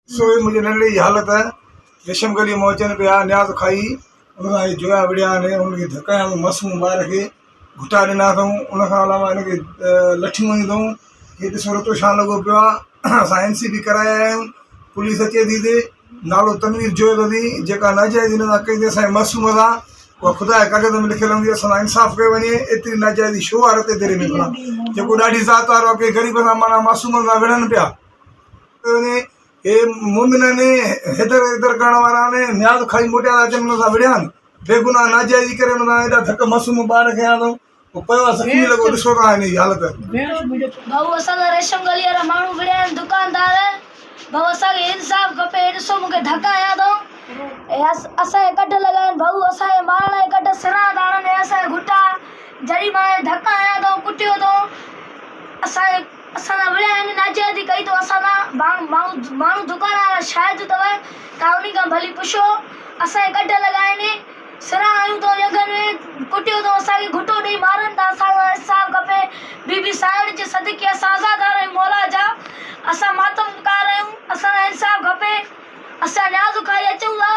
ڏسو هي منهنجي ننڍڙي جي حالت ريشم گلي مان اچن پيا نياز کائي ان سان هي جويا وڙهيا آهن ان کي ڌڪ هنيا اٿئون معصوم ٻار کي گهٽا ڏنا اٿئون ان کان علاوه هن کي لٺيون هنيون اٿئون هي ڏسو رتو شان لڳو پيو آهي اسان اين سي بي ڪرائي آيا آهيون پوليس اچي ٿي هتي نالو تنوير جويو اٿئي جيڪا ناجائزي هن سان ڪئي اٿئي اسان جي معصوم سان اها خدا جي ڪاغذ ۾ لکيل هوندي اسان سان انصاف ڪيو وڃي ايتري ناجائزي ڇو آهي رتي ديري ۾ ڀلا جيڪو ڏاڍي ذات وارو آهي ڪنهن غريب سان معنيٰ معصومن سان وڙهن پيا وڃي هي مومن آهن حيدر حيدر ڪرڻ وارا آهن نياز کائي موٽيا ٿا اچن انهن سان وڙهيا آهن بيگناهه ناجائزي ڪري انهن سان ايڏا ڌڪ معصوم ٻار کي هنيا اٿئون پوء پيو آهي زخمي لڳو ڏسو ٿا هن جي حالت. ڀائو اسان سان ريشم گلي وارا ماڻهو وڙهيا آهن دڪاندار ڀائو اسان کي انصاف کپي هي ڏسو مون کي ڌڪا هنيا اٿئون هي اسان جي ڪڍ لڳا آهن ڀائو اسان کي مارڻ جي ڪڍ سرها ٿا هڻن هي اسان جا گهٽا جهڙي ماڻهن ڌڪا هنيا اٿئون ڪٽيو اٿئون اسان جي اسان سان وڙهيا آهن ناجائزي ڪئي اٿئون اسان سان ماڻهو ماڻهو دڪان وارا شاهد اٿو توهان انهي کان ڀلي پڇو اسان جي ڪڍ لڳا آهن سرها هنيون اٿئون ڄنگهن ۾ ڪٽيو اٿئون اسان کي گهٽو ڏئي مارن ٿا اسان کان انصاف کپي بي بي سانئڻ جي صدقي اسان عزادار آهيون مولا جا اسان ماتم ڪار آهيون اسان سان انصاف کپي اسان نياز کائي اچون ٿا.